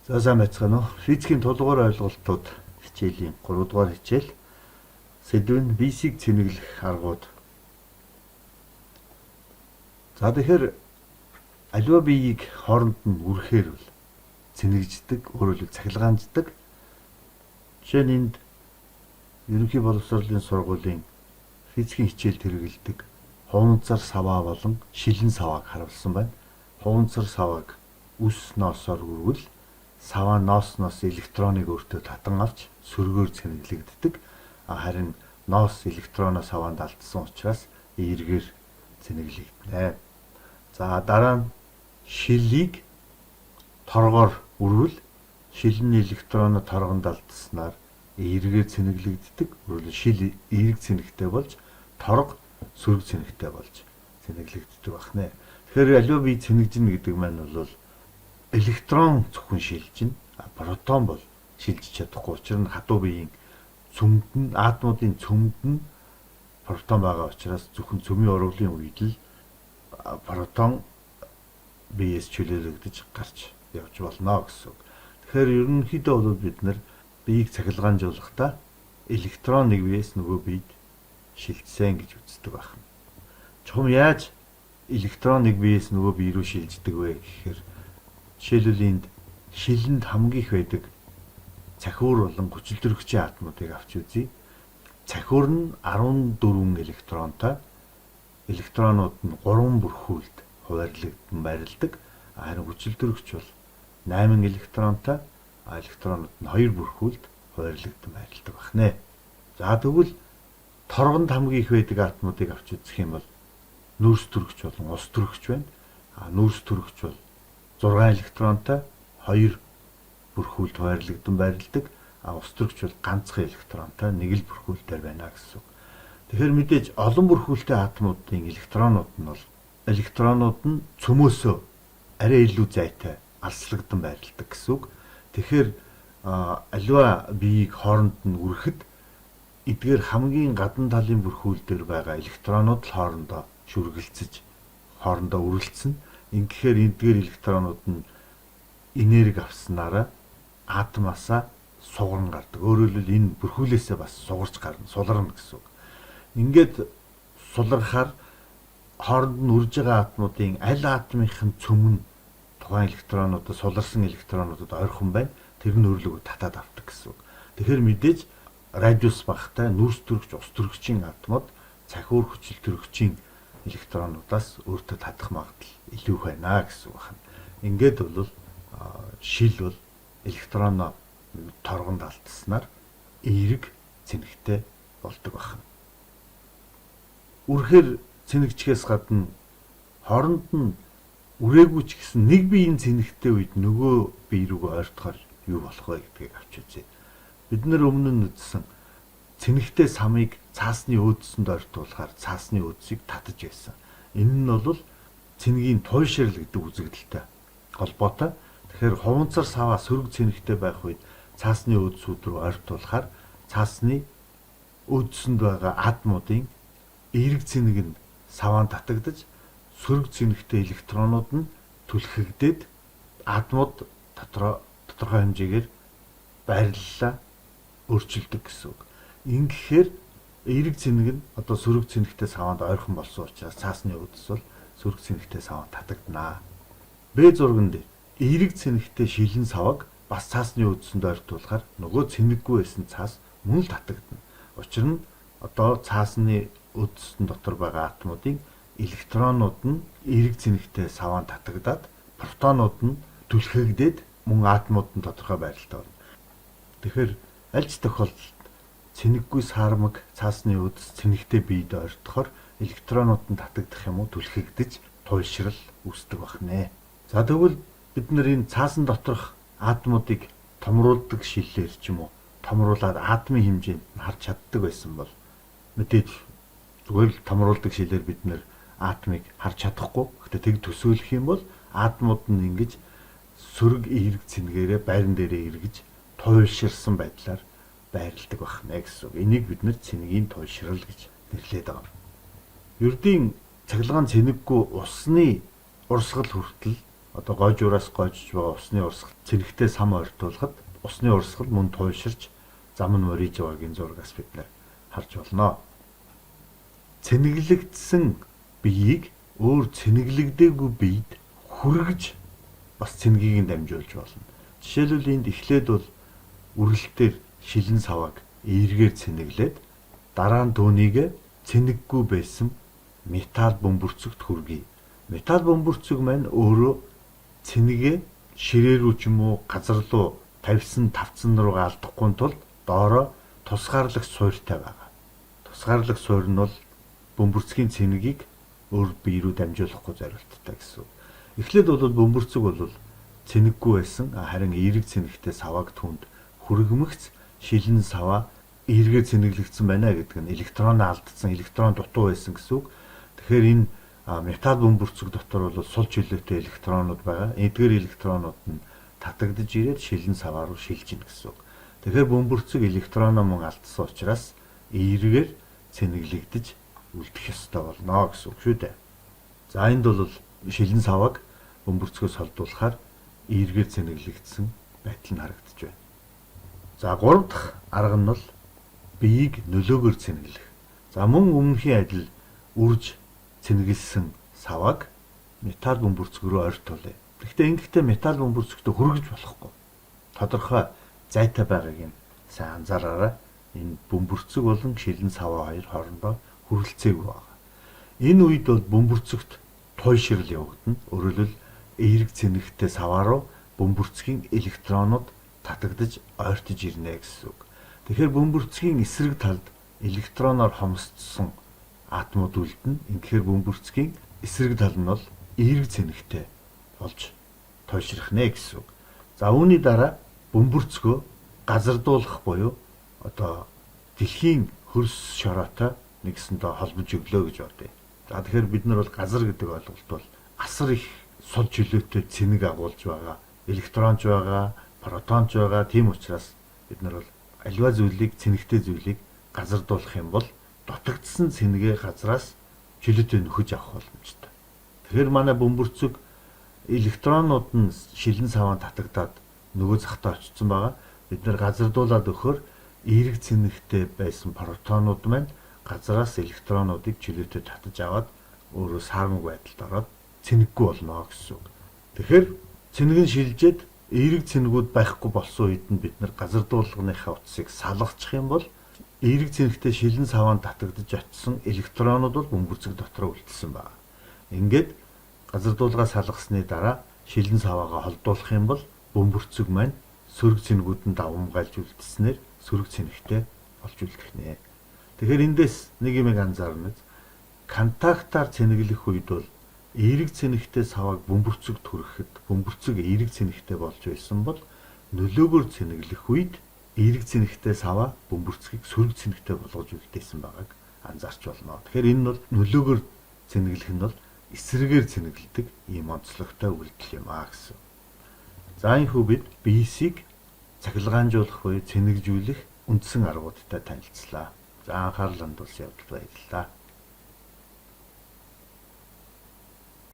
За сайн байцгаана уу. Физикийн тулгуур ойлголтууд хичээлийн 3 дугаар хичээл. Сэдэв нь биесийг цэнэглэх аргууд. За тэгэхээр аливаа биеийг хооронд нь үрэхээр бол цэнэгждэг, өөрөөр хэлбэл цахилгаанждаг. Жишээ нь энд ерөнхий боловсролын сургуулийн физикийн хичээлд хэрэглэдэг хуванцар саваа болон шилэн савааг харуулсан байна. Хуванцар савааг үс ноосоор өрвөл саваа ноосноос электроныг өөртөө татан авч сөргөөр цэнэглэгддэг. Харин ноос электроноо саваанд алдсан учраас эергээр цэнэглэгдэнэ. За дараа нь шилийг торгоор өрвөл шилэн электроноо торгонд алдснаар эергээр цэнэглэгддэг. Өөрөлдөл шил эерэг цэнэгтэй болж торго сөрөг цэнэгтэй болж цэнэглэгддэг байна. Тэгэхээр аливаа бие цэнэгжинэ гэдэг маань бол электрон зөвхөн шилжинэ, протон бол шилжиж чадахгүй. Учир нь хадуу биеийн цөмд нь атомуудын цөмд нь протон байгаа учраас зөвхөн цөмийн урвалын үед л протон биеэс чөлөөлөгдөж гарч явж болно гэсэн үг. Тэгэхээр ерөнхийдөө бол бид нар биеийг цахилгаанжуулахдаа электрон нэг биеэс нөгөө биед шилжсэн гэж үздэг байна. Чухам яаж электрон нэг биеэс нөгөө бие рүү шилждэг вэ гэхээр жишээлбэл энд шилэнд хамгийн их байдаг цахиур болон хүчилтөрөгчийн атомуудыг авч үзье. Цахиур нь 14 электронтой. Электронууд нь 3 бүрхүүлд хуваарлагдсан байрладаг. Харин хүчилтөрөгч бол 8 электронтой. Электронууд нь 2 бүрхүүлд хуваарлагдсан байрладаг байна. За тэгвэл торгонд хамгийн их байдаг атомуудыг авч үзэх юм бол нүүрс төрөгч болон ус төрөгч байна. Нүүрс төрөгч бол 6 электронтой 2 бүрхүүлд хуваарлагдсан байрладаг. Ус төрөгч бол ганцхан электронтой нэг л бүрхүүл дээр байна гэсэн үг. Тэгэхээр мэдээж олон бүрхүүлтэй атомуудын электронууд нь бол электронууд нь цөмөөсөө арай илүү зайтай алслагдан байрладаг гэсэн үг. Тэгэхээр аливаа биеийг хооронд нь үрэхэд эдгээр хамгийн гадна талын бүрхүүл дээр байгаа электронууд л хоорондоо шүргэлцэж хоорондоо үрэлцэнэ. Ингэхээр эдгээр электронууд нь энерги авснараа атомаасаа сугарн гардаг. Өөрөөр хэлбэл энэ бүрхүүлээсээ бас сугарч гарна, суларна гэсэн үг. Ингээд сулархаар хооронд нь үрж байгаа атомуудын аль атомынх нь цөм нь тухайн электронуудад суларсан электронуудад ойрхон байна. Тэр нь өөрлөгөө татаад авдаг гэсэн үг. Тэгэхээр мэдээж радиус багатай нүүрс төрөгч, ус төрөгчийн атомууд цахиур хүчил төрөгчийн электронуудаас өөртөө татах магадлал илүү их байна гэсэн үг байна. Ингээд бол шил бол электроноо торгонд алдснаар эерэг цэнэгтэй болдог байна. Үрэхээр цэнэгчгээс гадна хооронд нь үрээгүй ч гэсэн нэг биеийн цэнэгтэй үед нөгөө бие рүүгээ ойртохоор юу болох вэ гэдгийг авч үзье. Бид нар өмнө нь үзсэн цэнэгтэй самыг цаасны өөдсөнд ойртуулахаар цаасны өөдсийг татаж байсан. Энэ нь бол цэнгийн туйлшрал гэдэг үзэгдэлтэй холбоотой. Тэгэхээр хуванцар саваа сөрөг цэнэгтэй байх үед цаасны өөдсүүд рүү ойртуулахаар цаасны өөдсөнд байгаа атомуудын эерэг цэнэг нь саваанд татагдаж сөрөг цэнэгтэй электронууд нь түлхэгдээд атомууд тодорхой хэмжээгээр байрлалаа өөрчилдөг гэсэн үг. Ингэхээр эерэг цэнэг нь одоо сөрөг цэнэгтэй саваанд ойрхон болсон учраас цаасны өөдс бол сөрөг цэнэгтэй саваанд татагдана. Б зурган дээр эерэг цэнэгтэй шилэн саваг бас цаасны өөдсөнд ойртуулахаар нөгөө цэнэггүй байсан цаас мөн л татагдана. Учир нь одоо цаасны өөдсөн дотор байгаа атомуудын электронууд нь эерэг цэнэгтэй саваанд татагдаад протонууд нь түлхэгдээд мөн атомууд нь тодорхой байралтай болно. Тэгэхээр аль ч тохиолдолд цэнэггүй саармаг цаасны өөдс цэнэгтэй биед ойртохоор электронууд нь татагдах юм уу түлхэгдэж туйлшрал үүсдэг байна. За тэгвэл бид нар энэ цаасан доторх атомуудыг томруулдаг шиллээр ч юм уу томруулаад атомын хэмжээнд нь харж чаддаг байсан бол мэдээж зүгээр л томруулдаг шилээр бид нар атомыг харж чадахгүй. Гэхдээ тэг төсөөлөх юм бол атомууд нь ингэж сөрөг эерэг цэнгээрээ байран дээрээ эргэж туйлширсан байдлаар байрладаг байна гэсэн үг. Энийг бид нар цэнгийн туйлшрал гэж нэрлэдэг байгаа. Ердийн цахилгаан цэнэггүй усны урсгал хүртэл Одоо гойжуураас гойжж байгаа усны урсгал цэнэгтэй сам ойртуулахад усны урсгал мөн туйлширч зам нь мориж байгаагийн зургаас бид нэр харж болно. Цэнэглэгдсэн биеийг өөр цэнэглэгдээгүй биед хүргэж бас цэнгийг нь дамжуулж болно. Жишээлбэл, энд эхлээд бол үрэлтээр шилэн савааг эергээр цэнэглээд, дараа нь түүнийг цэнэггүй байсан металл бөмбөрцөгт хүргэе. Металл бөмбөрцөг маань өөрөө цэнэгээ ширээ рүү ч юм уу газар руу тавьсан тавцан руугаа алдахгүй тулд доороо тусгаарлах суурьтай байгаа. Тусгаарлах суурь нь бол бөмбөрцгийн цэнэгийг өөр бие рүү дамжуулахгүй зориулттай гэсэн үг. Эхлээд бол бөмбөрцөг бол цэнэггүй байсан, харин эерэг цэнэгтэй савааг түүнд хүргэмэгц шилэн саваа эергээр цэнэглэгдсэн байна гэдэг нь электрон алдсан, электрон дутуу байсан гэсэн үг. Тэгэхээр энэ металл бөмбөрцөг дотор бол сул чөлөөтэй электронууд байгаа. Эдгээр электронууд нь татагдаж ирээд шилэн саваа руу шилжинэ гэсэн үг. Тэгэхээр бөмбөрцөг электроноо мөн алдсан учраас эергээр цэнэглэгдэж үлдэх ёстой болно гэсэн үг шүү дээ. За, энд бол шилэн савааг бөмбөрцгөөс холдуулахаар эергээр цэнэглэгдсэн байдал нь харагдаж байна. За, гурав дахь арга нь бол биеийг нөлөөгөөр цэнэглэх. За, мөн өмнөхийн адил үрж цэнэглэсэн савааг металл бөмбөрцөг рүү ойртуулъя. Гэхдээ ингэхдээ металл бөмбөрцөгтөө хүргэж болохгүй. Тодорхой зайтай байгааг нь сайн анзаараарай. Энэ бөмбөрцөг болон шилэн саваа хоёр хоорондоо хүрэлцээгүй байгаа. Энэ үед бол бөмбөрцөгт туйшрал явагдана. Өөрөөр хэлбэл, эерэг цэнэгтэй саваа руу бөмбөрцгийн электронууд татагдаж ойртож ирнэ гэсэн үг. Тэгэхээр бөмбөрцгийн эсрэг талд электроноор хомсдсон атомууд үлдэнэ. Ингэхээр бөмбөрцгийн эсрэг тал нь бол эерэг цэнэгтэй болж туйшрах нэ гэсэн үг. За, үүний дараа бөмбөрцгөө газардуулах буюу одоо дэлхийн хөрс шороотой нэгсэндээ холбож өглөө гэж бодъё. За, тэгэхээр бид нар бол газар гэдэг ойлголт бол асар их сул чөлөөтэй цэнэг агуулж байгаа. Электронч байгаа, протонч байгаа. Тийм учраас бид нар бол аливаа зүйлийг, цэнэгтэй зүйлийг газардуулах юм бол дутагдсан цэнэгээ газраас чөлөөтэй нөхөж авах боломжтой. Тэгэхээр манай бөмбөрцөг электронууд нь шилэн саваан татагдаад нөгөө захтаа очсон байгаа. Бид нар газардуулаад өгөхөөр эерэг цэнэгтэй байсан протонууд маань газраас электронуудыг чөлөөтэй татаж аваад өөрөө саармаг байдалд ороод цэнэггүй болно гэсэн үг. Тэгэхээр цэнэг нь шилжээд эерэг цэнэгүүд байхгүй болсон үед нь бид нар газардуулгыныхаа утсыг салгачих юм бол эерэг цэнэгтэй шилэн саваанд татагдаж очсон электронууд бол бөмбөрцөг дотор үлдсэн байна. Ингээд газардуулгаа салгасны дараа шилэн саваагаа холдуулах юм бол бөмбөрцөг маань сөрөг цэнэгүүд нь давамгайлж үлдсэнээр сөрөг цэнэгтэй болж үлдэх нэ. Тэгэхээр эндээс нэг юм анзаарна. Контактаар цэнэглэх үед бол эерэг цэнэгтэй савааг бөмбөрцөг түрхэхэд бөмбөрцөг эерэг цэнэгтэй болж байсан бол нөлөөгөөр цэнэглэх үед эерэг цэнэгтэй саваа бөмбөрцгийг сөрөг цэнэгтэй болгож үлдээсэн байгааг анзаарч болно. Тэгэхээр энэ нь бол нөлөөгөөр цэнэглэх нь бол эсрэгээр цэнэглэдэг ийм онцлогтой үйлдэл юм а гэсэн. За, энэхүү бид биесийг цахилгаанжуулах буюу цэнэгжүүлэх үндсэн аргуудтай танилцлаа. За, анхаарал хандуулсан явдалд баярлалаа.